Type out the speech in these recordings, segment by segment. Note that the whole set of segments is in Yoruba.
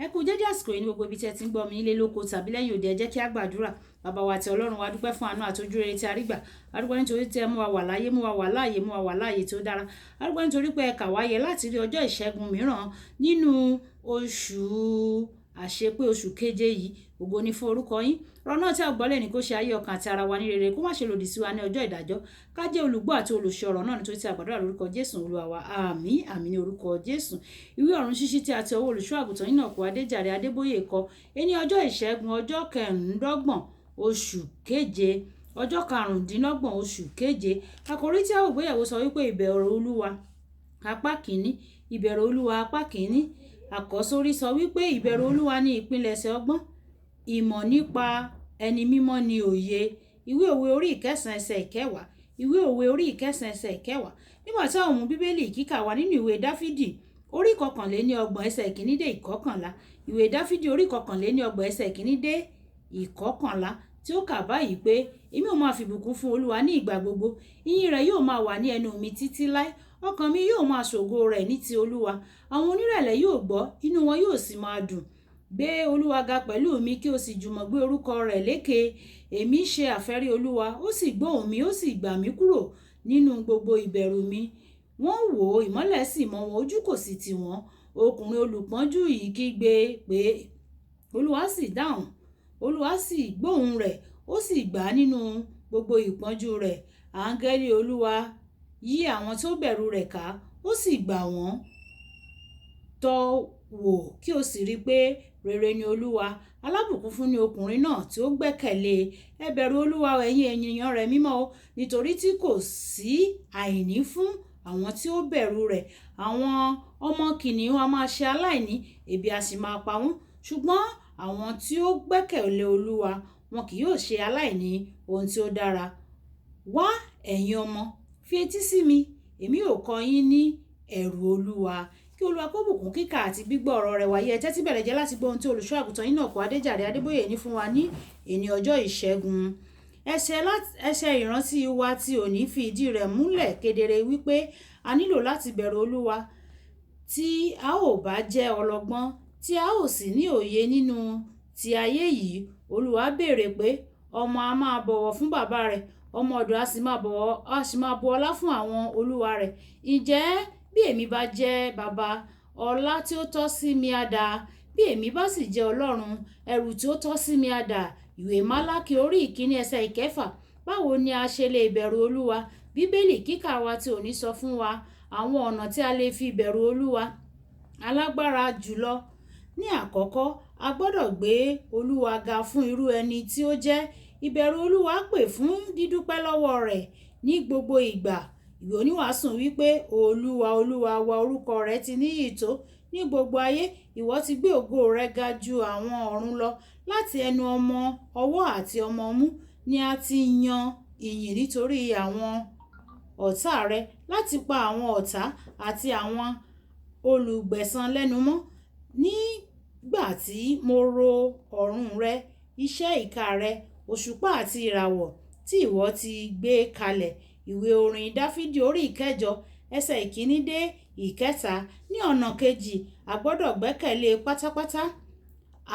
Ẹ kú dédé àsìkò yìí ní gbogbo ibi tí ẹ ti ń gbọ́ mi nílé lóko tàbí lẹ́yìn òde. Ẹ jẹ́ kí á gbàdúrà. Bàbá wa àti Ọlọ́run wa, dúpẹ́ fún àánú àti ojú rere tí a rí gbà. A dúpẹ́ nítorí tí ẹ mú wa wà láyé, mú wa wà láàyè, mú wa wà láàyè tí ó dára. A dúpẹ́ nítorí pé ẹ kà wá yẹ láti rí ọjọ́ ìṣẹ́gun mìíràn nínú oṣù àṣepé, oṣù keje yìí. Ògo ni fún orúkọ yín. Ọ̀rọ̀ náà tí a gbọ́ lẹ́ni kó ṣe ayé ọkàn àti ara wa ní rere, kó má ṣe lòdì sí wa ní ọjọ́ ìdájọ́. Ká jẹ́ olùgbọ́ àti olùṣe ọ̀rọ̀ náà, nítorí tí a gbàdúrà lórúkọ Jésù Olúwa wa. Àmín, àmín ní orúkọ Jésù. Ìwé Ọ̀run Ṣíṣí tí a ti ọwọ́ olùṣọ́ àgùntàn yìí náà kó Adéjàre Adébóyè kọ. Ení ọjọ́ ìṣẹ́gun, ọjọ́ kẹrìndínlọ́gbọ̀n oṣù keje, ọjọ́ 25 oṣù keje. Àkòrí tí a ó gbéyẹ̀wò sọ wípé ìbẹ̀rù Olúwa apá kìíní, ìbẹ̀rù Olúwa apá kìíní. Àkọ́sórí sọ wípé ìbẹ̀rù Olúwa ní ìpilẹ̀ṣẹ̀ ọgbọ́n, ìmọ̀ nípa ẹni mímọ́ ní òye. Ìwé Òwe orí 9 ẹsẹ̀ 10. Ìwé Òwe orí 9 ẹsẹ̀ 10. Nígbà tí a ó mú Bíbélì kíkà wá nínú ìwé Dáfídì orí 31 ẹsẹ̀ 1 dé 11. Ìwé Dáfídì orí 31 ẹsẹ̀ 1 dé 11 tí ó kà báyìí pé, èmi ó máa fi ìbùkún fún Olúwa ní ìgbà gbogbo. Ìyìn rẹ̀ yóò máa wà ní ẹnu mi títí láé. Ọkàn mi yóò máa ṣògo rẹ̀ ní ti Olúwa. Àwọn onírẹ̀lẹ̀ yóò gbọ́, inú wọn yóò sì máa dùn. Gbé Olúwa ga pẹ̀lú mi, kí o sì jùmọ̀ gbé orúkọ rẹ̀ lékè. Èmi ṣe àfẹ́rí Olúwa, ó sì gbóhùn mi, ó sì gbà mí kúrò nínú gbogbo ìbẹ̀rù mi. Wọ́n wò ó, ìmọ́lẹ̀ sì mọ́ wọn, ojú kò sì tì wọ́n. Ọkùnrin olùpọ́njú yìí kígbe pé Olúwa sì dáhùn. Olúwa sì gbóhùn rẹ̀, ó sì gbà á nínú gbogbo ìpọ́njú rẹ̀. Áńgẹ́lì Olúwa yí àwọn tó bẹ̀rù rẹ̀ ká, ó sì gbà wọ́n. Tọ́ wò kí o sì rí pé rere ni Olúwa. Alábùkún fún ni ọkùnrin náà tí ó gbẹ́kẹ̀lé e. Ẹ bẹ̀rù Olúwa, ẹ̀yin ènìyàn rẹ̀ mímọ́ o, nítorí tí kò sí àìní fún àwọn tí ó bẹ̀rù rẹ̀. Àwọn ọmọ kìnnìún a máa ṣe aláìní, ebi a sì máa pa wọ́n. Ṣùgbọ́n àwọn tí ó gbẹ́kẹ̀lé Olúwa, wọn kì yóò ṣe aláìní ohun tí ó dára. Wá, ẹ̀yin ọmọ, fi etí sí mi, èmi ó kọ́ yín ní ẹ̀rù Olúwa. Kí Olúwa kó bùkún kíkà àti gbígbọ́ ọ̀rọ̀ rẹ̀ wáyé. Ẹ tẹ́tí bẹ̀rẹ̀ jẹ́ láti gbọ́ ohun tí olùṣọ́ àgùntàn yín náà kó Adéjàre Adébóyè ní fún wa ní èní ọjọ́ ìṣẹ́gun. Ẹsẹ̀ ìrántí wa tí òní fi ìdí rẹ̀ múlẹ̀ kedere wípé a nílò láti bẹ̀rù Olúwa tí a ò bá jẹ́ ọlọ́gbọ́n, tí a ò sì ní òye nínú ti ayé yìí. Olúwa béèrè pé ọmọ a máa bọ̀wọ̀ fún bàbá rẹ̀, ọmọ ọ̀dọ̀ a sì máa bọ̀wọ̀, a sì máa bu ọlá fún àwọn olúwa rẹ̀. Ǹjẹ́ bí èmi bá jẹ́ baba, ọlá tí ó tọ́ sí mi á dà? Bí èmi bá sì jẹ́ Ọlọ́run, ẹrù tí ó tọ́ sí mi á dà? Ìwé Málákì orí 1 ẹsẹ̀ 6. Báwo ni a ṣe lè bẹ̀rù Olúwa? Bíbélì kíkà wa tí òní sọ fún wa àwọn ọ̀nà tí a lè fi bẹ̀rù Olúwa alágbára jùlọ. Ní àkọ́kọ́, a gbọ́dọ̀ gbé Olúwa ga fún irú ẹni tí ó jẹ́. Ìbẹ̀rù Olúwa pè fún dídúpẹ́ lọ́wọ́ rẹ̀ ní gbogbo ìgbà. Ìwé Oníwàásù wípé Olúwa, Olúwa wa, orúkọ rẹ̀ ti níyì tó ní gbogbo ayé. Ìwọ ti gbé ògo rẹ̀ ga ju àwọn ọ̀run lọ. Láti ẹnu ọmọ ọwọ́ àti ọmọ ọmú ni a ti yan ìyìn nítorí àwọn ọ̀tá rẹ̀, láti pa àwọn ọ̀tá àti àwọn olùgbẹ̀san lẹ́nu mọ́. Nígbà tí mo ro ọ̀run rẹ, iṣẹ́ ìka rẹ, òṣùpá àti ìràwọ̀ tí ìwọ ti gbé kalẹ̀. Ìwé orin Dáfídì orí 8 ẹsẹ̀ 1 dé 3. Ní ọ̀nà kejì, a gbọ́dọ̀ gbẹ́kẹ̀lé pátápátá.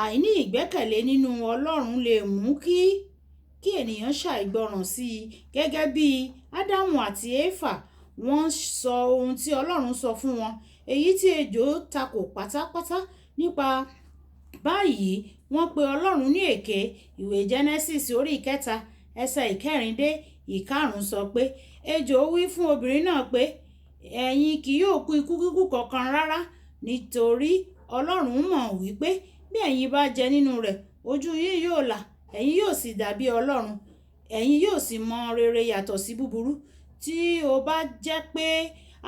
Àìní ìgbẹ́kẹ̀lé nínú Ọlọ́run lè mú kí ènìyàn ṣàìgbọràn sí i. Gẹ́gẹ́ bí Ádámù àti Éfà, wọ́n sọ ohun tí Ọlọ́run sọ fún wọn, èyí tí ejò takò pátápátá. Nípa báyìí, wọ́n pe Ọlọ́run ní èké. Ìwé Genesis orí 3 ẹsẹ̀ 4 dé 5 sọ pé ejò wí fún obìnrin náà pé ẹ̀yin kì yóò kú ikú kíkú kankan rárá, nítorí Ọlọ́run mọ̀ wípé bí ẹ̀yin bá jẹ nínú rẹ̀, ojú yín yóò là, ẹ̀yin yóò sì dàbí Ọlọ́run, ẹ̀yin yóò sì mọ rere yàtọ̀ sí búburú. Tí ó bá jẹ́ pé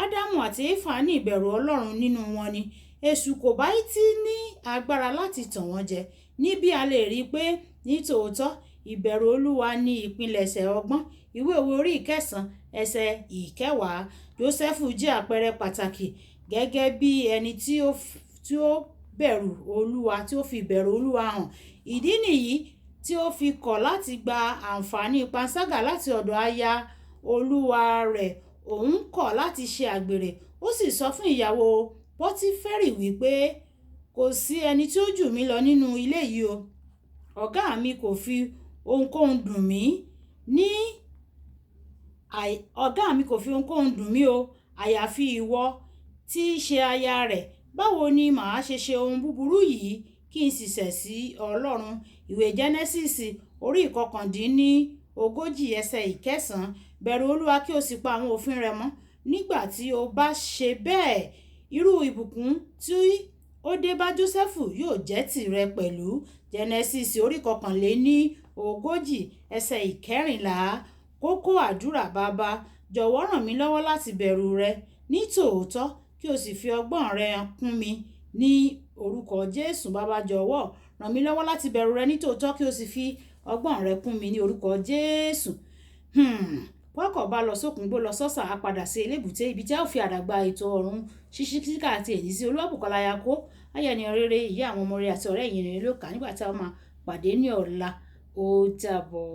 Ádámù àti Éfà ní ìbẹ̀rù Ọlọ́run nínú wọn ni, èṣù kò bá tí ní agbára láti tàn wọ́n jẹ. Níbí a lè rí pé ní tòótọ́ ìbẹ̀rù Olúwa ní ìpilẹ̀ṣẹ̀ ọgbọ́n. Ìwé Òwe orí 9 ẹsẹ̀ 10. Jósẹ́fù jẹ́ àpẹẹrẹ pàtàkì gẹ́gẹ́ bí ẹni tí ó bẹ̀rù Olúwa, tí ó fi ìbẹ̀rù Olúwa hàn. Ìdí nìyí tí ó fi kọ̀ láti gba àǹfààní panṣágà láti ọ̀dọ̀ aya olúwa rẹ̀. Òun kọ̀ láti ṣe àgbèrè, ó sì sọ fún ìyàwó Pọ́tífẹ́rì wípé Kò sí ẹni tí ó jù mí lọ nínú ilé yìí o. Ọ̀gá mi kò fi ohunkóhun dùn mí ní ọ̀gá mi kò fi ohunkóhun dùn mí o, àyàfi ìwọ tí í ṣe aya rẹ̀. Báwo ni màá ṣe ṣe ohun búburú yìí kí n sì ṣẹ̀ sí Ọlọ́run? Ìwé Jẹ́nẹ́sísì orí 39 ẹsẹ̀ 9. Bẹ̀rù Olúwa kí o sì pa àwọn òfin rẹ̀ mọ́. Nígbà tí o bá ṣe bẹ́ẹ̀, irú ìbùkún tí ó dé bá Jósẹ́fù yóò jẹ́ tìrẹ pẹ̀lú. Jẹ́nẹ́sísì orí 41 ẹsẹ̀ 14. Kókó àdúrà. Bàbá, jọ̀wọ́ ràn mí lọ́wọ́ láti bẹ̀rù rẹ ní tòótọ́ kí o sì fi ọgbọ́n rẹ kún mi ní orúkọ Jésù. Bàbá, jọ̀wọ́ ràn mí lọ́wọ́ láti bẹ̀rù rẹ ní tòótọ́ kí o sì fi ọgbọ́n rẹ kún mi ní orúkọ Jésù. Pọ́kọ̀ bá lọ sókun gbó lọ sọ́sà, á padà sí elébùté ibi tí a ó fi àdàgbà ètò ọ̀run ṣíṣí kíkà àti èyí sí. Olúwàbùkọ́lá Ayako, ayẹni rere, ìyá àwọn ọmọ rẹ̀ àti ọ̀rẹ́ ìyìn rere ló kà nígbà tí a máa pàdé ní ọ̀la. Ó dàbọ̀.